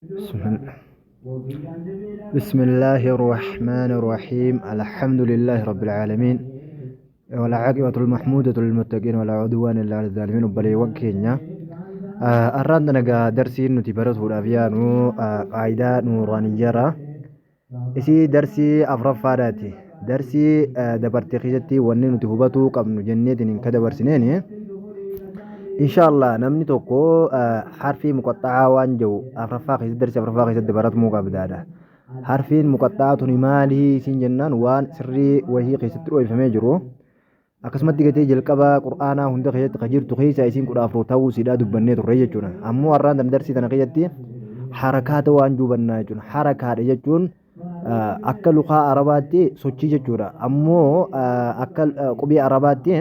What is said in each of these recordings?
بسم الله الرحمن الرحيم. الحمد لله رب العالمين والعاقبة المحمودة للمتقين ولا عدوان إلا على الظالمين. Obboleewwan keenya, arraan tana gaa darsiin nuti baratuudhaaf yaanu qaayidaa nuuraaniyyaadha. Isii darsii afuraffaadhaati. Darsii dabarte keessatti wanni nuti hubatuu qabnu jenneetiin ka dabarsineeni, inshallah, namni tokko harfii muqaxxa'aa waan jiru afuraffaa keessatti, darsii afuraffaa keessatti baratamuu qabdaadha. Harfiin muqaxxa'aa tuni maalii isin jennaan, waan sirrii wahii keessatti dho'ifamee jiru, akkasumatti gatee jalqaba Qur'aanaa hunda keessatti kan jirtu keessa isiin 14 ta'uu siidhaa dubbannee turre jechuudha. Ammoo har'aan tana darsii tana keessatti harakaata waan jubannaa jechuudha. Harakaadha jechuun akka lukaa Arabaatti sochii jechuudha. Ammoo akka qubee Arabaatti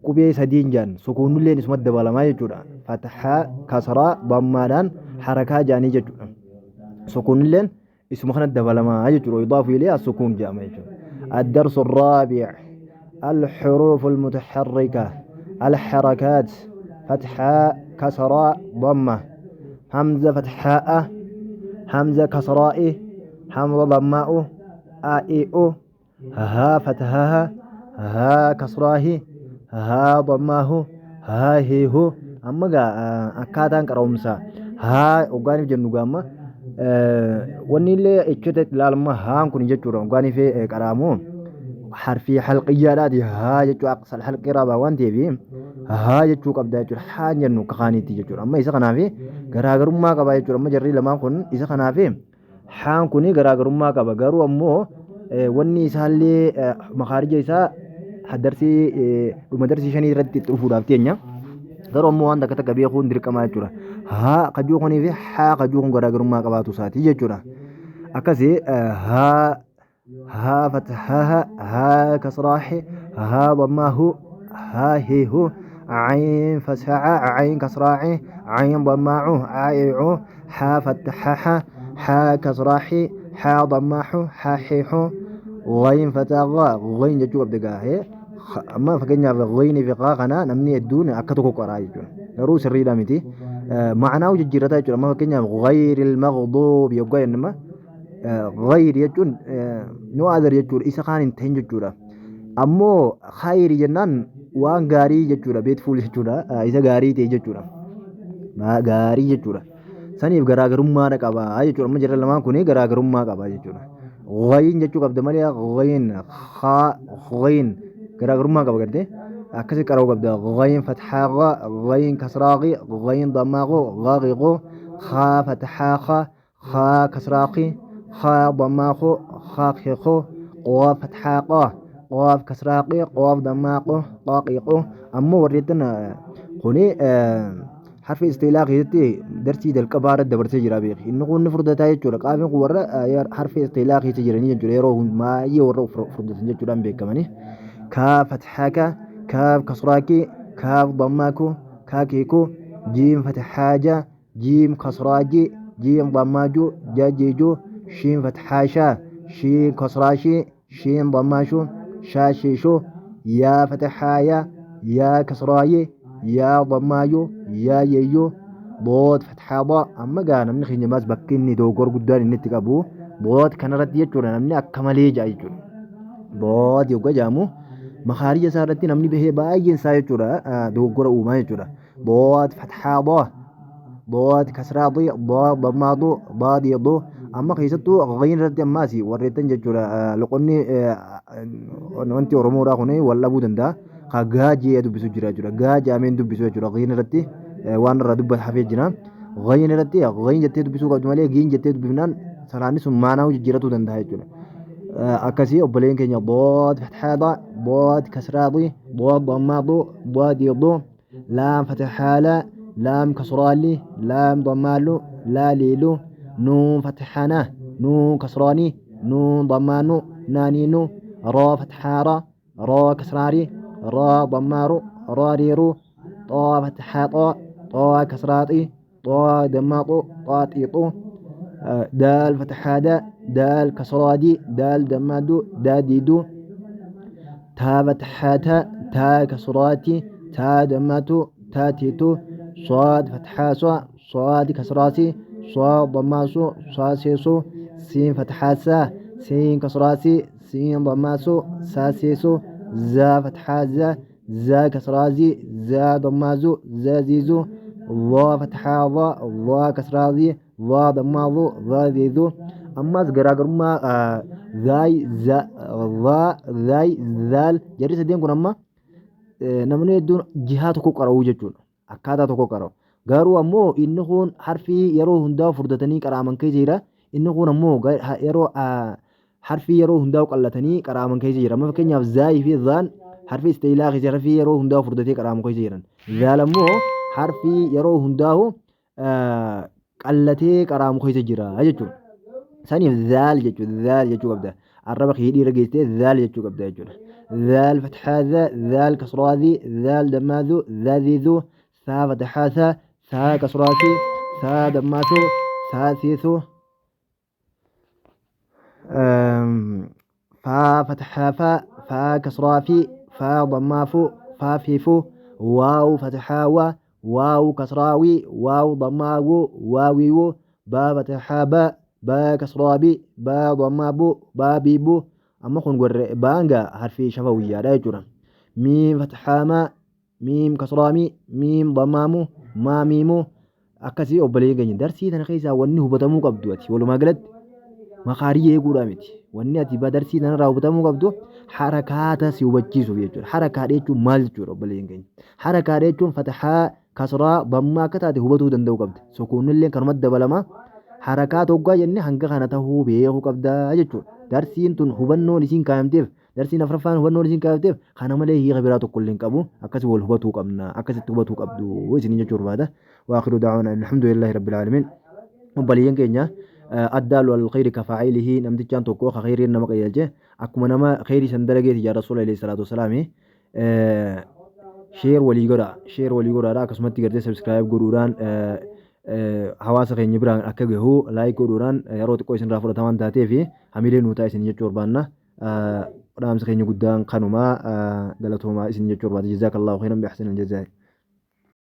qubee sadiin jaan sukuunnilleen isumatti dabalamaa jechuudha. Fathaa, kasraa, dammaadhaan harakaa jaanii jechuudha. Sukuunnilleen isuma kanatti dabalamaa jechuudha. Yudaafu ilayhi as-sukuun jedhama jechuudha. الدرس الرابع: الحروف المتحركة، الحركات: فتحة، كسرة، ضمة، همزة فتحاء، همزة كسراء، همزة ضماء، آ إي أو، ها فتحها، ها كسراه، ها ضماه، ها هي هو. Amma gaa akkaataan qara'umsaa haa hoggaaniif jennu gaamma wanni illee jechoota ilaalama haan kun jechuudha. Hoggaaniif qara'amu harfii halqiyyaadhaati haa jechuu aqsal halqii raabaa waan ta'eef haa jechuu qabda jechuudha. Haa jennu akka kaaniitti jechuudha. Amma isa kanaaf garaagarummaa qaba jechuudha. Amma jarri lamaan kun isa kanaaf haan kun garaagarummaa qaba. Garuu ammoo wanni isaallee makaarija isaa darsii dhuma darsii shanii irratti itti dhufuudhaaf teenya. Garuu ammoo waan takka takka beekuun dirqamaa jechuudha. Haa kajuu kunii fi haa kajuu kun garaagarummaa qabaatu isaati jechuudha. Akkasii haa, haa fathaha, haa kasraahi, haa dammaahu, haa hiihu, عين فتحة، عين كسراعي، عين ضماعه، عائعو، حا فتحها، حا كسراحي، حا ضماحو، حا حيحو، غين فتاغا، غين jechuu qabda gaahee. Amma fakkeenyaaf غين fi qaa kana namni hedduun akka tokko qaraa jechuudha. Garuu sirriidha miti. Ma'anaa jijjiirrataa jechuudha. Amma fakkeenyaaf غير المغضوب yoggaa jennama, غير jechuun no other jechuudha. Isa kaan hin ta'in jechuudha. Ammoo khayri jennaan waan gaarii jechuudha. Beautiful jechuudha. Isa gaarii ta'e jechuudha. Gaarii jechuudha. Saniif garaagarummaa qaba jechuudha. Amma jarra lamaan kun garaagarummaa qaba jechuudha. Ghayin jechuu qabda malee ghayin, haa, ghayin garaagarummaa qaba gartee. Akkasi qara'uu qabda. Ghayin fathaa gha, ghayin kasraa ghi, ghayin dammaa ghu, ghaa ghu, haa fathaa kha, haa kasraa qi, haa dammaa khu, haa qi khu, qaaf fathaa qa, qaaf kasraa qi, qaaf dammaa qu, qaa qi qu. Ammoo warreettan kuni harfi istiilaa keessatti darsii jalqabaa irratti dabarsee jira beeki. Inni kun ni furdataa jechuudha. Qaafiin kun warra harfi istiilaa keessa jiranii jechuudha. Yeroo baay'ee warra furdatan jechuudhaan beekamanii. Kaaf fathaa ka, kaaf kasraa ki, kaaf dammaa ku, kaa kiiku, jiim fathaa ja, jiim kasraa ji, jiim dammaa ju, ja jiiju, shiin fathaa shaa, shiin kasraa shi, shiin dammaa shu, shaa shiishu, yaa fathaa ya, yaa kasraa yi, yaa dammaa yu, yaa yeeyyu, ضاد fathaa daa. Amma gaa namni keenya maas bakki inni dogoggora guddaan inni itti qabu ضاد kanarratti jechuudha. Namni akka malee ja'a jechuudha. ضاد yoggaa jedhamu makaarija isaa irratti namni bahee baay'een isaa jechuudha dogoggora uumaa jechuudha. ضاد fathaa daa, ضاد kasraa di, ضاد dammaa du, ضاد du. Amma keessattuu ghayin irratti ammaas warreettan jechuudha. Loqonni wanti Oromoodhaa kun wal dhabuu danda'a. Ka gaa jee dubbisu jira jechuudha. Gaa jaameen dubbisu jechuudha. Ghayin irratti waan irraa dubbata hafee jira. Ghayin irratti ghayin jettee dubbisuu qabdu malee giin jettee dubbifnaan salaanni sun maanaa jijjiiratuu danda'a jechuudha. Akkasii obboleen keenya ضاد fathaa daa, ضاد kasraa di, ضاد dammaa du, ضاد du, laam fathaa laa, laam kasraa li, laam dammaa lu, laa liilu, nuun fathaa na, nuun kasraa ni, nuun dammaa nu, naanii nu, raa fathaa ra, raa kasraa ri, raa dammaa ru, raa riiru, xaa fathaa xaa, xaa kasraa xi, xaa dammaa xu, xaa xiixu, daal fathaa da, daal kasraa di, daal dammaa du, daa diidu, taa fathaa ta, taa kasraa ti, taa dammaa tu, taa tiitu, صاد fathaa sa, صاد kasraa si, Saa dammaa suu, saa see suu, siin fathaa saa, siin kasraa sii, siin dammaa suu, saa see suu, zaa fathaa zaa, zaa kasraa zii, zaa dammaa zuu, zaa zii zuu, dhaa fathaa dhaa, dhaa kasraa zii, dhaa dammaa zuu, dhaa zii zuu. Ammas garaagarummaa zaay, dhaa, zaay, zaal jarri sadeen kun amma namni hedduun jihaa tokko qara'uu jechuudha. Akkaataa tokko qara'u. Garuu ammoo inni kun harfii yeroo hundaa furdatanii qara'aman keessa jira. Inni kun ammoo yeroo harfii yeroo hundaa qallatanii qara'aman keessa jira. Amma fakkeenyaaf zaayii fi zaan harfii istiilaa keessa harfii yeroo hundaa furdatee qara'amu keessa jiran. Zaal ammoo harfii yeroo hundaa'u qallatee qara'amu keessa jira jechuudha. Saniif zaal jechuudha. Zaal jechuu qabda. Arraba hidhii irra geessitee zaal jechuu qabda jechuudha. Zaal fathaa za, zaal kasraa zi, zaal dammaa zu, zaa zii zu, saa fathaa saa, saa kasraa si, saa dammaa su, saa sii su, faa fathaa faa, faa kasraa fi, faa dammaa fu, faa fi fu, waaw fathaa wa, waaw kasraa wi, waaw dammaa wu, waa wii wu, baa fathaa ba, baa kasraa bi, baa dammaa bu, baa bii bu. Amma kun warra baan gaa harfii shafawiyyaadha jechuudha. Miim fathaa maa, miim kasraa mi, miim dammaa mu, maa miimu. Akkasii obboleeyyan keenya darsii tana keessaa wanni hubatamuu qabdu ati walumaa galatti makaarii eeguudhaa miti. Wanni ati darsii tanarraa hubatamuu qabdu harakaata si hubachiisuuf jechuudha. Harakaadha jechuun maal jechuudha obboleeyyan keenya? Harakaadha jechuun fatahaa, kasraa, dammaa akka taate hubatuu danda'uu qabda. Sukuunillee kanumatti dabalama. Harakaata hoggaa jenne hanga kana tahuu beekuu qabda jechuudha. Darsiin tun hubannoon isiin kaayamteef, darsiin afraffaan hubannoon isiin kaayamteef kana malee hiika biraa tokko illee hin qabu. Akkasi wal hubatuu qabna. Akkasitti hubatuu qabdu isiniin jechuu barbaada. Waakiru da'awana alhamdulillahi rabbil aalamiin. Obboleeyyan keenya, addaalu alal khayri kafaa'ilihi, namtichaan tokko ka khayriin nama qajeelche akkuma nama khayrii san dalageeti jaa Rasuula alayhi salaatu wassalaami. Share walii godha, share walii godhaadha. Akkasumatti gartee subscribe godhuudhaan hawaasa keenya biraan akka gahu like godhuudhaan yeroo xiqqoo isinirraa fudhata waan taateef hamilee nuu ta'a isin jechuu barbaanna. Dhaamsa keenya guddaan kanuma, galatoomaa isin jechuu barbaada. Jazaakallahu khayran bi ahsanil jazaa'i.